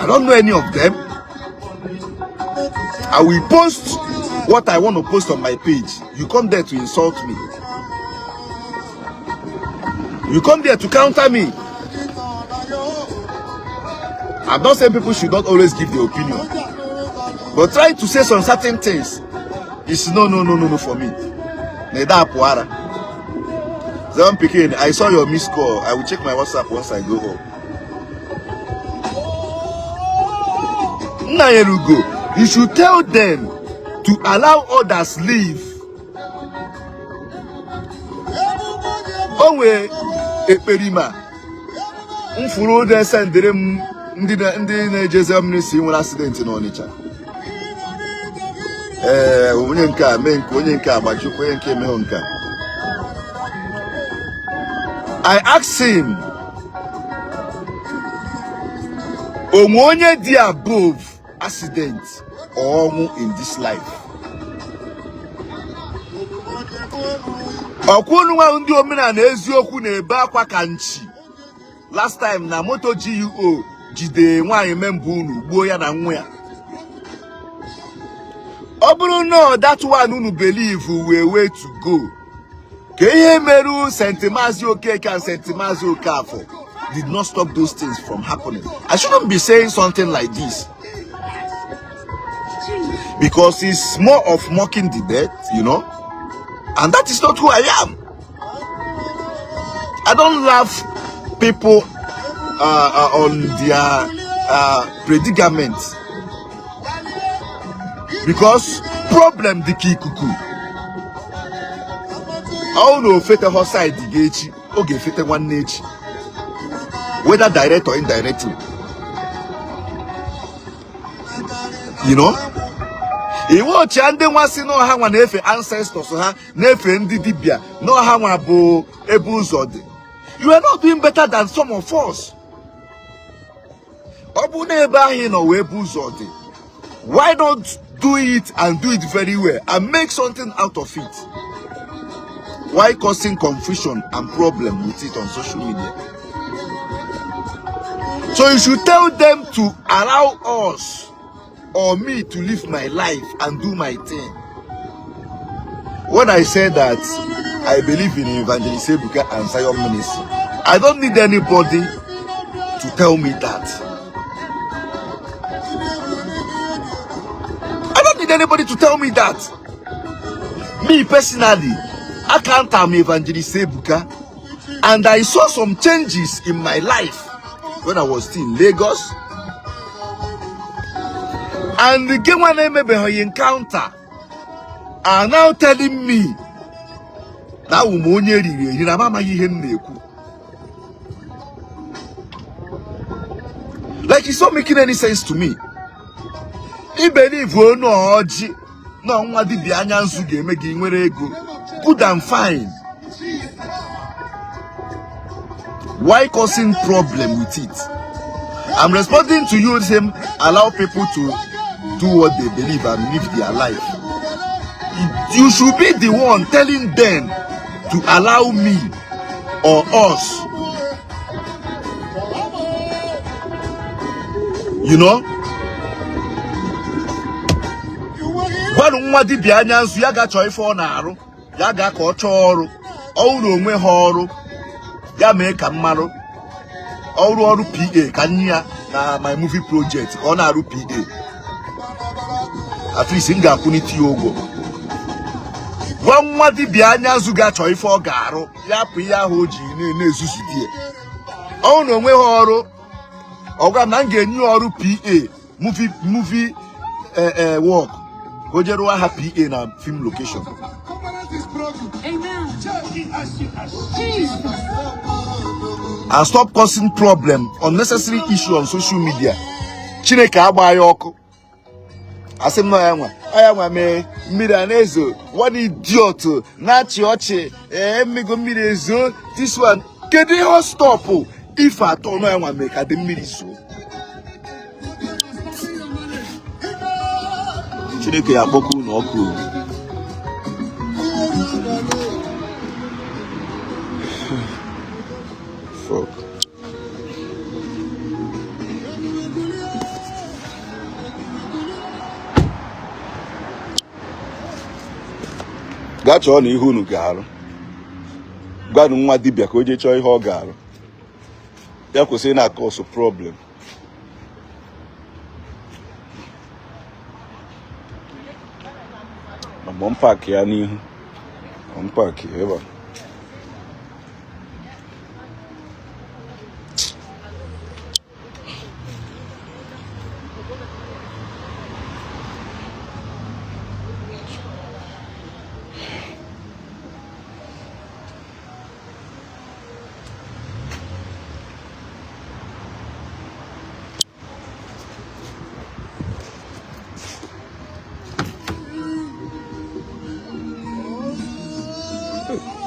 I don't know any of them. I will post what I want to post on my page. You come there to insult me. You come there to counter me. I'm not saying people should not always give their opinion, but trying to say some certain things is no, no, no, no, no for me. Neda Apuara. Zion Pikin, I saw your missed call. I will check my WhatsApp once I go home. Nnayelugo, you should tell them to allow others live. O nwee ekperima m fụrụ ụdị esendịrị m ndị na-ejezi ministry nwere accident n'Ọnịcha. Ee, onye nke a mee nke onye nke a gbachukwu onye nke emeghị nke a. I asked him, onwe onye dị above accident or ọnwụ in this life? Ọkwa unu nwa ndị omenala eziokwu na-ebe akwa ka nchi. Last time na moto GUO jide nwaanyị member unu gbuo ya na nwa ya. Ọ bụrụ na that one unu believe wee way to go, ka ihe meru St. Mazi Okeke and St. Mazi Okafor did not stop those things from happening. I shouldn't be saying something like this because it's more of mocking the dead, you know, and that is not who I am. I don't laugh people on their predicament because problem dị ka ikuku. Ọ na ofete ho side gị echi, ọ ga-efete nwanne echi, whether direct or indirectly. You know? Iwe ochie ndị nwa si n'ọha nwa na-efe ancestors ha na-efe ndị dibịa n'ọha nwa bụ ebe ụzọ dị. You are not doing better than some of us. Ọ bụ na ebe ahụ ị nọ wee bụ ụzọ dị, why not do it and do it very well and make something out of it? Why causing confusion and problem with it on social media? So you should tell them to allow us or me to live my life and do my thing. When I say that I believe in Evangelist Ebuka and Zion Ministry, I don't need anybody to tell me that. I don't need anybody to tell me that. Me personally, I can't am Evangelist Ebuka, and I saw some changes in my life when I was still in Lagos. And the game when I maybe encounter are now telling me na awụ m onye riri eri na m amaghị ihe m na-ekwu. Like, it's not making any sense to me. I believe onu ọjị na nwa dibịa anya nzu ga-eme gị nwere ego. Good and fine. Why causing problem with it? I'm responding to you saying allow people to do what they believe and live their life. You should be the one telling them to allow me or us. You know? Gwanụ nwa dibịa anya nzu ya ga-achọ ife ọ na-arụ, ya ga ka ọ chọọ ọrụ, ọ na onwe ha ọrụ, ya mee ka m marụ ọrụ ọrụ PA ka nye ya na my movie project ka ọ na-arụ PA. At least m ga-akwụnite ya ụgwọ. Gwa nwa dibịa anya nzu ga-achọ ife ọ ga-arụ, ya pụ ihe ahụ o ji na-ezuzu di ya. Ọ na onweghị ọrụ, ọ gwa m na m ga-enye ya ọrụ PA movie work, ka o jee rụọ ha PA na film location. Covenant is broken. Amen. J-E-S-U-S. Jesus. And stop causing problem, unnecessary issue on social media. Chineke agba ya ọkụ. Asị m na ya nwa ya nwa mee mmiri a na-ezo. One idiot na-achị ọchị, ee, mmego mmiri ezo. This one, kedu ihe ọ stop ife atọ nọ ya nwa mee ka dị mmiri zoo? Chineke ya akpọkọ unu ọkụ. Fuck. Gaa chọọ na ihe unu ga-arụ. Gwanụ nwa dibịa ka o jee chọọ ihe ọ ga-arụ. Ya kwụsị na-acause problem. Ma m park ya n'ihu, m park ebe a.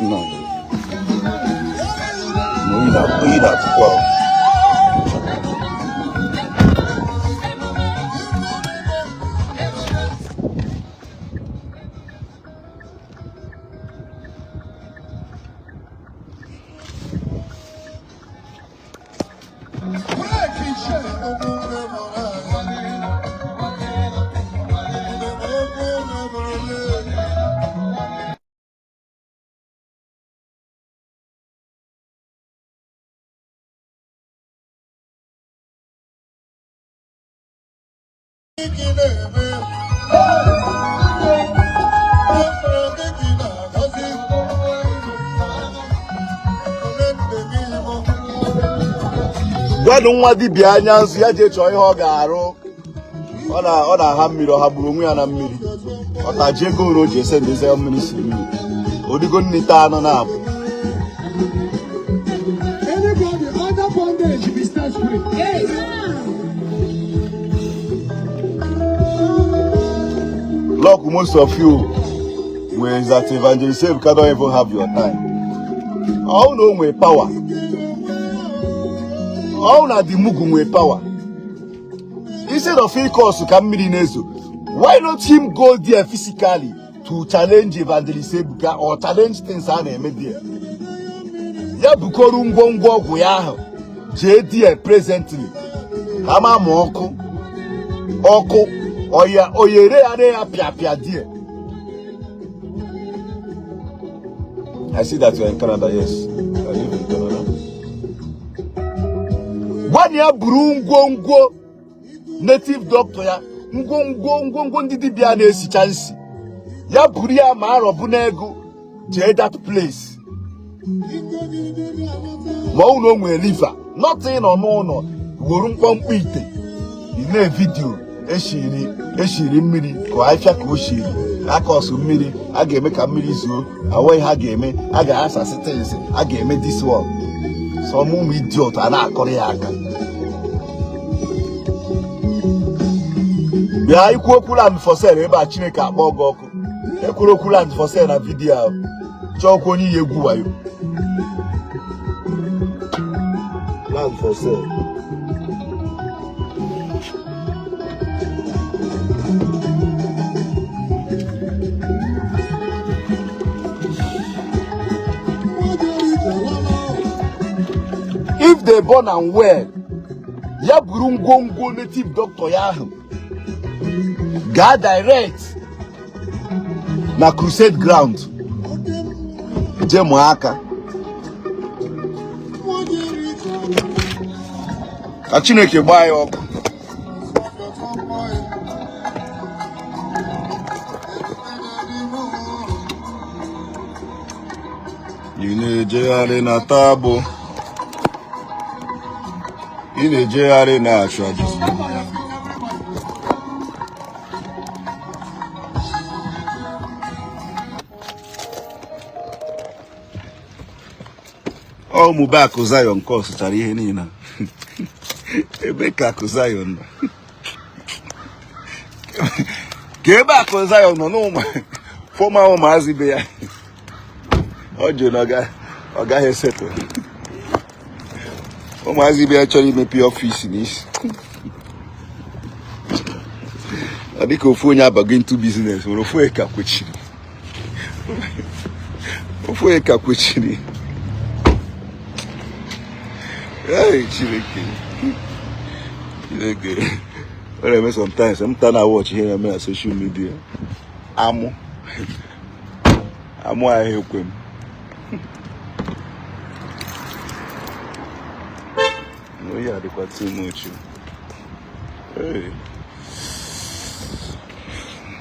No. Oyi na-atụkwa ahụ. Break in chain. Gwanụ nwa dibịa anya nzu ya jee chọọ ihe ọ ga-arụ. Ọ na-aha mmiri, ọ hagburu onwe ya na mmiri. Ọ taji ego oro o ji ese ndezi mmiri si mmiri odigo nnite anụ na-abụ. Anybody under bondage be set free. Amen. Luck most of you were that Evangelist Ebuka don't even have your time. Ọ na o nwee power, ọ na the mugu nwee power, instead of ịcause ka mmiri na-ezo, why not him go there physically to challenge Evangelist Ebuka or challenge things a na-eme there? Ya bukọrọ ngwongwo ọgwụ ya ahụ jee there presently ka ama ma ọkụ ọkụ ọya oyere ya na ya pịa pịa there. I see that you are in Canada, yes. I live in Canada. Gwanụ ya buru ngwongwo native doctor ya, ngwongwo ndị dibịa na-esicha nsi ya, buru ya ma arọbụ n'ego jee that place, ma ọ na o nwere liver nothing nọ n'ụlọ wuru mkpọmkpọ ite ị na-evideo eshiri mmiri ka ahịfịa ka o shiri akọsụ mmiri a ga-eme ka mmiri zuo awa ihe a ga-eme, a ga-asasị things a ga-eme. This one, some ụmụ idiot a na-akọrọ ya aka. Bịa ikwu okwu land for sale ebe a, Chineke akpọ gị ọkụ. Ekwuru okwu land for sale na video ahụ, chọọkwa onye iyi egwu wayo. Land for sale. If they born am well, ya buru ngwongwo native doctor ya ahụ gaa direct na crusade ground jee mụọ aka ka Chineke gbaa ya ọkụ. Ị na-ejegharị na tabụ. Ị na-ejegharị na-achụ aja. Stand on your feet, everybody. Ọ ụmụ be Akụ Zion nke ọ sụchara ihe niile. Ebe ka Akụ Zion nọ? Ka ebe Akụ Zion nọ n'ụmụ former ụmụazị be ya. Ọ jụrụ na ọ gaghị esetụ. Ụmụazị be ya chọrọ imepe office n'isi. Ọ dịka ofu onye abago into business, nwere ofu onye ka kwechiri. Ofu onye ka kwechiri. Hey, Chineke. Chineke. Ọ na-eme sometimes, m ta na watch ihe na-eme na social media. Amụ. Amụ ahụ ekwe m. No, ya dịkwa too much. Hey.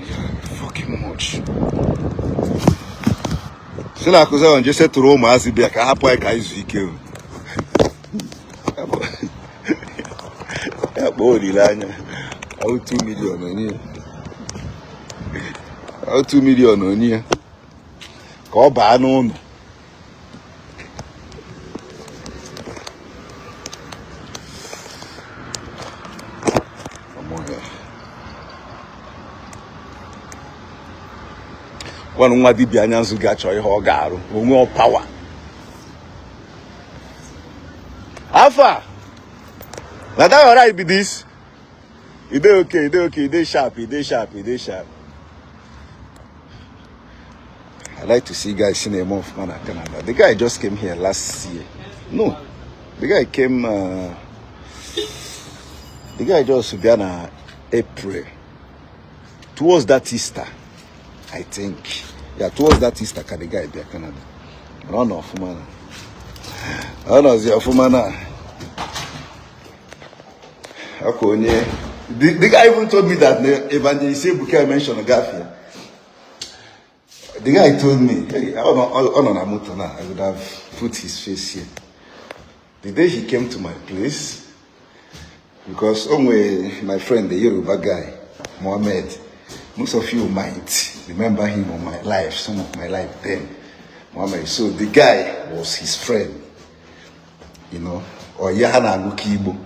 Yeah, fucking much. Si na Akụ Zion je setụrụ ụmụazị bịa ka hapụ anyị ka anyị zuo ike o. Ya kpọọ olileanya. Ahụ 2 million onye ya. Ahụ 2 million onye ya. Ka ọ baa n'ụlọ. Gwanụ nwa dibịa anya nzu ga-achọ ihe ọ ga-arụ onwe power. Alpha, na that your right be this. E dey okay, e dey okay, e dey sharp, e dey sharp, e dey sharp. I like to see guys in a month man at Canada. The guy just came here last year. No, the guy came. The guy just bịa na April towards that Easter, I think. Yeah, towards that Easter ka the guy bịa Canada. Mana ọ nọ ọfụma na. Ọ nọzi ọfụma na. Ọka onye. The guy even told me that the Evangelist Ebuka mentioned Gafia. The guy told me, hey, ọ nọ na moto now. I would have put his face here. The day he came to my place, because only my friend, the Yoruba guy, Mohammed, most of you might remember him on my life, some of my life then. Mohammed. So the guy was his friend, you know. Or ya ha na-aṅụ ka Igbo.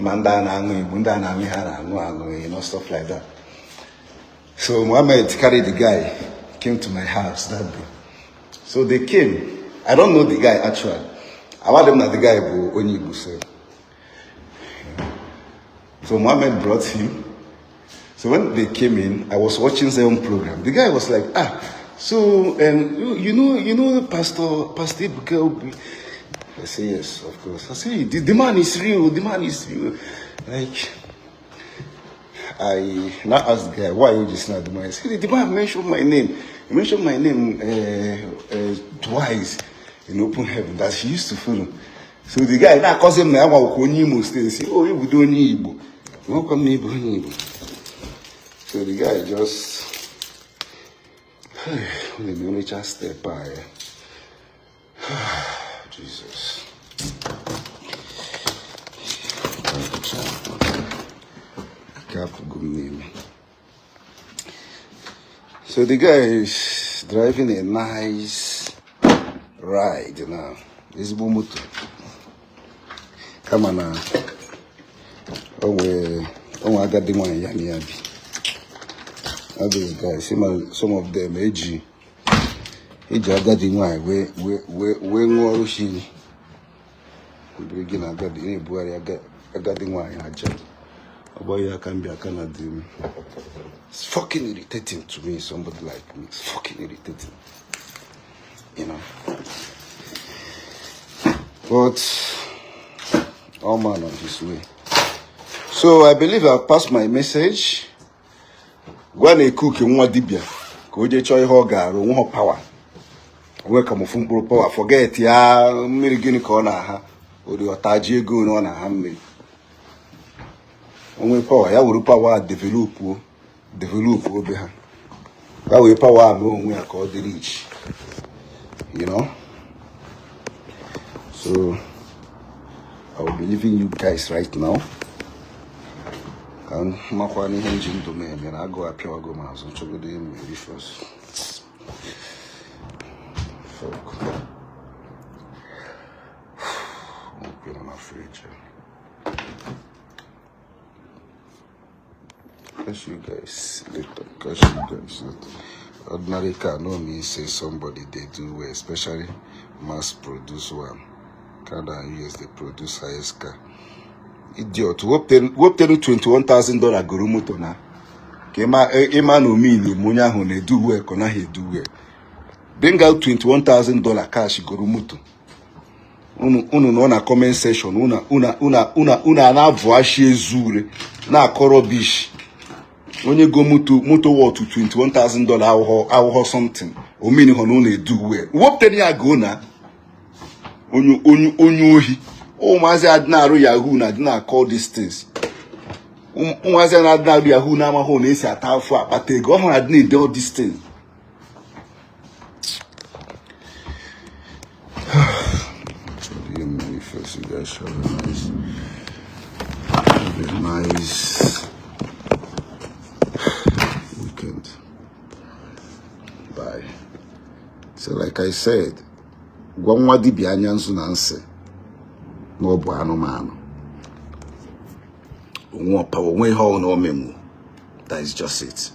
Ma ndị a na-aṅụ Igbo, ndị a na-aṅụ ihe a na-aṅụ aṅụ, stuff like that. So Mohammed carried the guy, came to my house that day. So they came. I don't know the guy actually. I want them that the guy bụ onye Igbo so. So Mohammed brought him. So when they came in, I was watching their own program. The guy was like, ah, so you know, Pastor Ebuka Obi. I say yes, of course. I say the man is real. The man is real. Like, I now asked the guy, why are you just not the man? He said, the man mentioned my name. He mentioned my name twice in open heaven that he used to follow. So the guy now calls him now onye Imo State. Say, oh, you do onye Igbo. Welcome me onye Igbo. So the guy just let me only just step by. Jesus. Aka apụgo m n'ime. So the guy is driving a nice ride now. Ezigbo moto. Kama na o nwee o nwee agadi nwaanyị ya na ya bi. All these guys, some of them eji agadi nwaanyị wee ṅụọ oshi. Biri gị na agadi na-ebugharị agadi nwaanyị aja. Ọ bụghị aka m bịa Canada m. It's fucking irritating to me, somebody like me. It's fucking irritating. You know. But all man on his way. So I believe I've passed my message. Gwa na-ekuke nwa dibịa ka o jee chọọ ihe ọ ga-arụ onwe ha power. Onwe ka m ofu mkpụrụ power forget ya mmiri gịnị ka ọ na-aha ori ọtaji ego na ọ na-aha mmiri. Onwe power ya were power a develop obe ha. Ya were power a mee onwe ya ka ọ dị rich. You know? So I will be leaving you guys right now. Ka m makwa n'ihe m ji ndụ m eme na agụụ apịawago m azụ nchọgodo ihe m eri first. Fuck. Nkwụ nọ na fridge. Catch you guys later. Catch you guys later. Ordinary car no mean say somebody dey do well, especially mass produce one. Canada and US dey produce highest car. Idiot, wepụtara $21,000 goro moto na ka ịma na omini ma onye ahụ na-edu well ka ọ naghị edu well. Bring out $21,000 cash goro moto. Unu nọ na comment section unu a na-avụ ashị ezu ure na-akọ rubbish. Onye go moto worth $21,000 awụghọ something. Omini hụ na unu edu well. Wepụtara ya go na onye ohi. Ụmụazị adị na-arụ yahoo na adị na-akọ these things. Ụmụazị na-adị na-arụ yahoo na-amaghị na esi ata afọ akpata ego. Ọ hụrụ adị na-ede all these things. You guys have a nice weekend. Bye. So like I said, gwa nwa dibịa anya nzu na nsị na ọ bụ anụmanụ. Onwe ọpa onwe ihe ọ na o menwu. That is just it.